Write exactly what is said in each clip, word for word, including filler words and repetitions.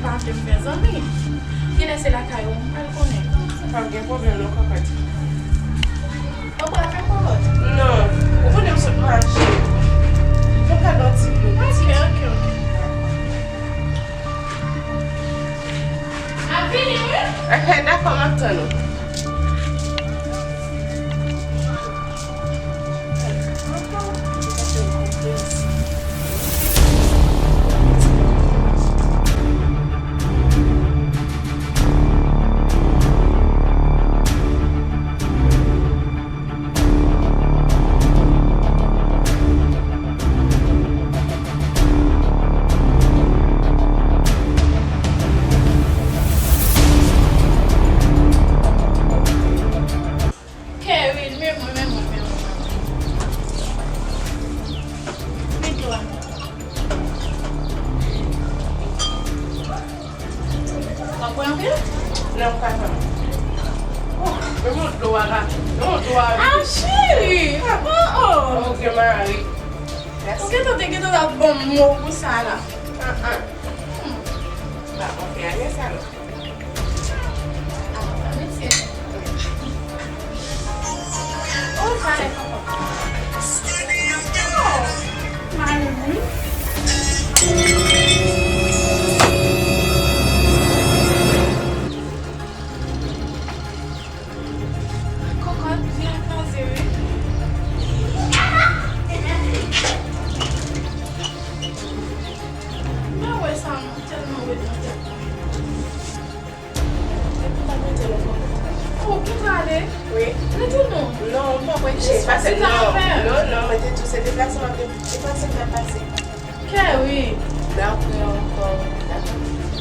Pa vle m fè zanmi. Kilè se lakay ou, m pral konnen. Pa gen pwoblèm non, kòkòt. Ou pral fè kòkòt? Non. Ou konnen m sot mache. Fè m gade yon ti dlo. Ok, ok, ok. M ap vini, wi. Ok, dakò, m ap tann ou. Kerry, men mwen, men mwen, men mwen. Men dlo a. W ap bwè anpil? Non, m pa tann. Oh, men mwen dlo a la. Men mwen dlo a. Ah, cheri! Oh, oh! Oh, gen mari. Ou gentan te gentan ap ban m mo pou sa la. Ah, ah. Hmm. Pa konfye a gen sa non. Kòkòt, vye a kraze, wi. Mwen wè sa, mwen tèlman wè nan tèt mwen. Epi pa mete lòt bò. Oh, ou prale? Wi. Rete non. Non, m pa prese. Pase non. Non, non, mwen te di w se deplasman m ap deplase m ap pase. Kerry. Dakò, dakò.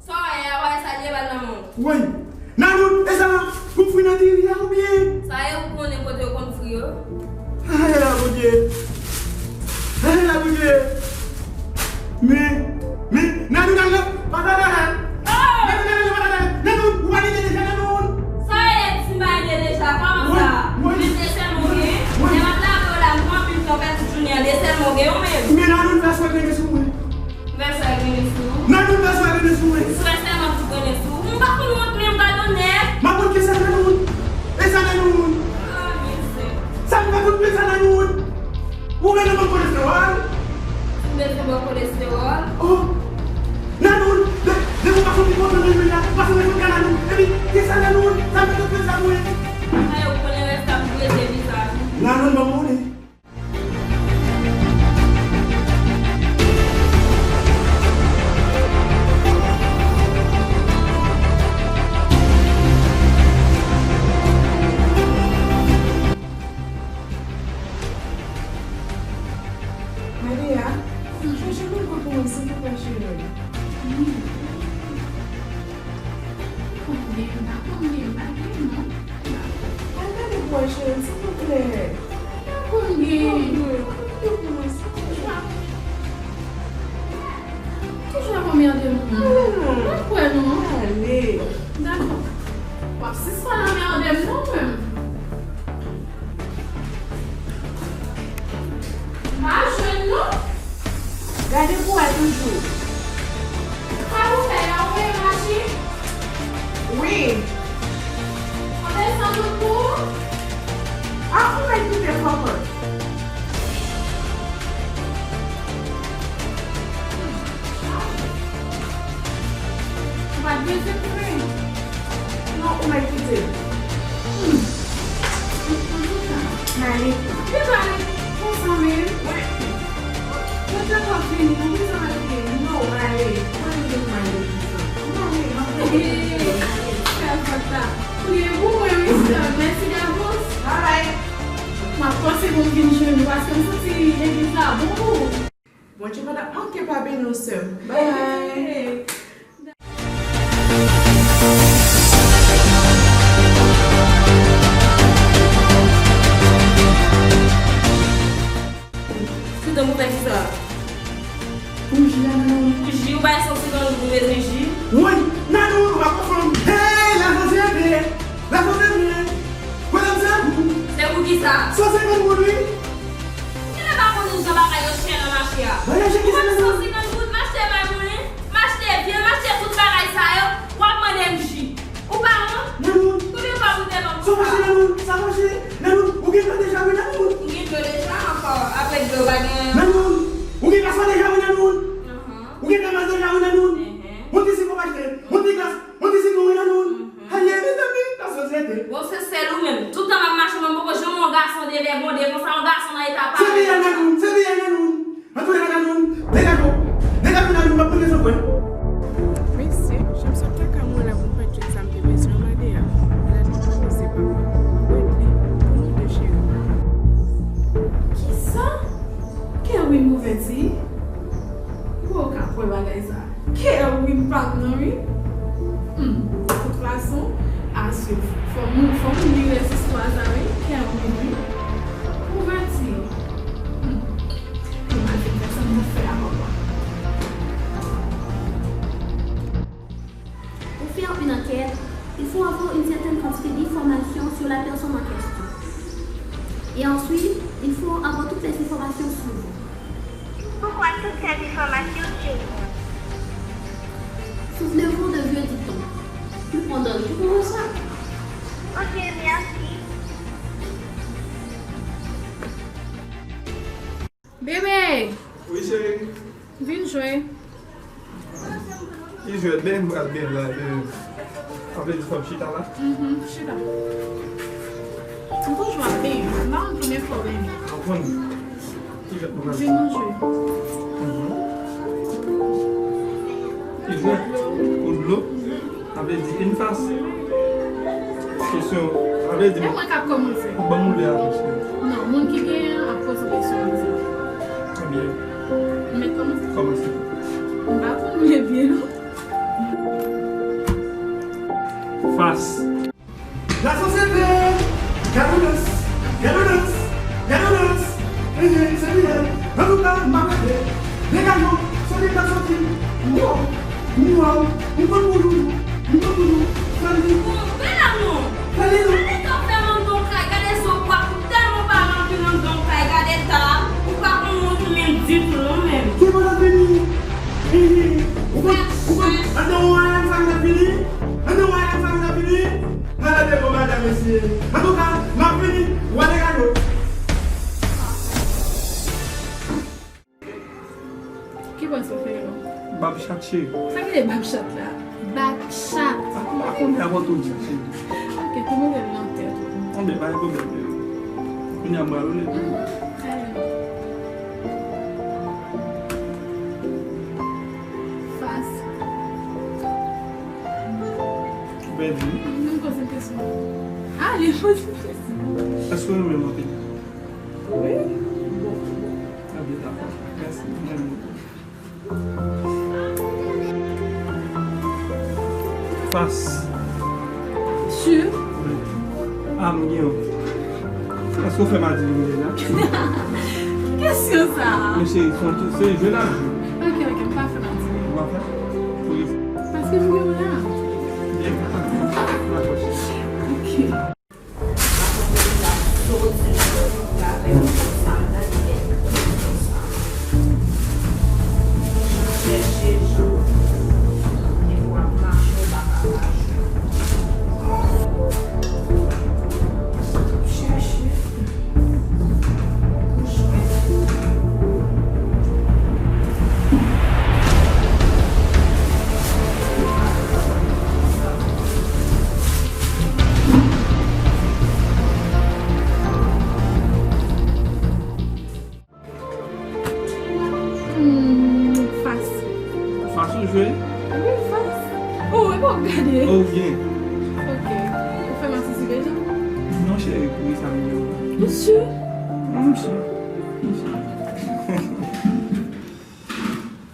Sa w ye a, pa wè sa l ye, ba l nan men w. Woy! Nanoun, e sa la? Gon fri nan diri a oubyen? Sa ye, ou konnen kote yo konn fri yo? Ay la, Bondye! Ay la, Bondye! Men, men, Nanoun, al nan, pa ta la! Oh! Nanoun, al nan, pa ta la! Nanoun, ou pa ede deja, Nanoun! Sa ye, si m pa ede deja, kòman sa? Woy, woy. Men de sèl mwen gen, lè m ap lave yo la, m pran pil tan, pèdi jounen an, de sèl mwen gen, ou menm? Men Nanoun, fè swen grennen sou mwen. Vèsè grennen sou ou. Nanoun, vèsè grennen sou mwen. Sou vèsè mwen tou grennen sou ou. M pa konn wont menm, gad yon nèg. M ap wont kisa, Nanoun? E sa, Nanoun? Ah, mezè. Sa m fè tout peyi sa, Nanoun? Ou regle ban kolestewòl? Ou bezwen ban kolestewòl? Oh! Nanoun, de, depi w pa soti kontan nan men la, pa soti kontan, Nanoun. Epi, kisa, Nanoun? Sa m fè tout peyi sa pou mwen? Sa yo konnen rès la pou breze vizaj ou. Nanoun, ban m monnen. Maria, chèche kòkòt pou mwen, silvouplè, cheri. Konbyen? M pa konbyen, m pa gen non. Al gade pou wè, cheri, silvouplè. M pa konbyen. Konbyen? Konbyen pou mwen, silvouplè. Toujou ap anmède m. Ale non. M pa kwè non. Ale. Dakò. W ap sispann anmède m non, mwen. M pa jwenn non. Gade pou wè toujou. Sa ou fè la, ou voye mache? Wi. An desann tout pou ou? Ah, ou mèt kite kòkòt. Ou pa t bezwen konnen. Non, ou mèt kite. Hmm. Antouka, m ale. Deja ale konsa menm? Wi. Mwen te konn fini, nou bezwen ale. Non, m ale. Mwen menm m ale konsa. M ale, m ale. Ee, sèvant la. Priye pou mwen, wi, sè. Mèsi davans. Bye. M ap panse pou m vin jwenn ou, paske m santi legliz la bon pou ou. Bondye pa t ap manke pa beni w, sè m. Bye. Ou bay san senkant goud, ou bezwen ji? Woy, Nanou, ou pa konn fanm. Hey, lajan se byen. Lajan se byen. Madanm, se pou. Se pou kisa? San senkant goud, wi. Ou genlè pa konnen jan bagay yo chè nan mache a. Bagay chè ki sa, Nanou? Ou wè san senkant goud, m achte bay moulen, m achte vyann, m achte tout bagay sa yo, w ap mande m ji. Ou pa wont? Nanou. Konbyen fwa pou te ban m sa? Sa mache, Nanou. Sa mache. Nanou, ou gen dlo deja, wi, Nanou. M gen dlo deja ankò. Apre dlo, pa gen. Nanou, ou gen gaz la deja, wi, Nanou. Ahan. Ou gen gaz la deja, wi, Nanou. Enhen. Yon ti sik ou achte, yon ti glas, yon ti sitwon, wi, Nanou. Mhm. Aye, mezanmi, nan sosyete. Bon, se sèl ou menm. Tout tan m ap mache, mwen poko janm wè yon gason de vègonde konsa, yon gason nan eta parèy. Se byen, Nanou, se byen, Nanou. Antoulèka, Nanou, degaje w. Degaje w, Nanou, m ap pote san pwen. Mesye, jan m sot lakay mwen la pou m pa t jwenn sa m te bezwen an maten an. Lè nou poze papa, mwen li pou nou de cheri. Kisa? Kerwin Mouvèti? Ou ka kwè bagay sa? Kerwin pa t nan wi. Hmm, tout fason, aswè, fò m, fò m li rès istwa sa wi. Kerwin wi. Mouvèti. Hmm. Mwen al fin fè sa m t ap fè a papa. Pour faire une enquête, il faut avoir une certaine quantité d'informations sur la personne en question. Et ensuite, il faut avoir toutes les informations sur vous. Pourquoi toutes ces informations sur moi? Souvenez-vous de vieux dictons. Plus on donne, plus on reçoit. Ok, merci. Bebe! Wi, cheri. Vin jwe. Ki jwèt? Ben, m pral ben la, ben. Sa vle di fò m chita la? Mhm, chita. M toujou ap benyen. M pa konn konbyen fwa w benyen. Ou konn ki jwèt nou pral jwe? Vin nou jwe. Mhm. Ki jwèt? Ou dlo? Sa vle di, une face. Kesyon, sa vle di. E mwen k ap kòmanse. Ban m ouvè avan, cheri. Non, moun ki genyen an ap poze kesyon li di. Ebyen. M mèt kòmanse? Kòmanse. M pa konn lye byen, non. Fas. La sosyete! Gade dans! Gade dans! Gade dans! Ehe, se li menm. Antouka, m ap rete. Degaje w, soti m t ap soti. Wow! Wow! M konn pou nou. M konn pou nou. Fè li. Bon, bèl amour. Fè li, non. Gade sa w fè anndan w kay, gade zo bwa, ou tèlman pale anpil anndan w kay, gade ta, ou pa konn wont ou menm ditou non menm. Ki bò l ap vini? Ehe. Ou konn, ou konn, anndan w wè sa k ap vini? Anndan w wè sa k ap vini? Malade bon madan mesye. Antouka, m ap vini, w a degaje w. Ki bò sa w fè yo? Bab chat cheri. Sa ki rele bab chat la? Bab chat. A, m pa konnen avan tou di cheri. Ok, tou mete l nan tèt ou. Bon, ben, pa gen pwoblèm. Kounye a m pral rele tou. Fas. Ou pèdi. M poze kesyon. Ale, poze kesyon. Èske w renmen m anpil? Wi. Ebyen, dakò. Mèsi. M renmen w. Fas. Sur? Wi. A, m gen yon. Èske w fè m a di li m deja? Kesyon sa a. Men cheri, se yon ti, se jwe n ap jwe. Ok, ok, m pa fè m a di li. Ou pa fè? Pou ki sa? Paske m gen yon la. Byen. Dakò, cheri. Ok. Hmm, fas. Fas ou jwe? Wi, fas. Oh, e bon, gade. Oh, byen. Ok. Ou fè m antisipe tou? Non, cheri, pou sa m di w. Ou si? Wi, m si. M si.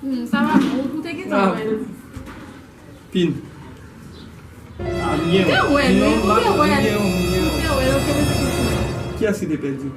Hmm, sa va bon. Ou te gentan wè l. Pin. A, byen. Ou te wè l, wi. Ou te wè l. Ou te wè l, ok, mete kesyon. Kiyès ki te pèdi?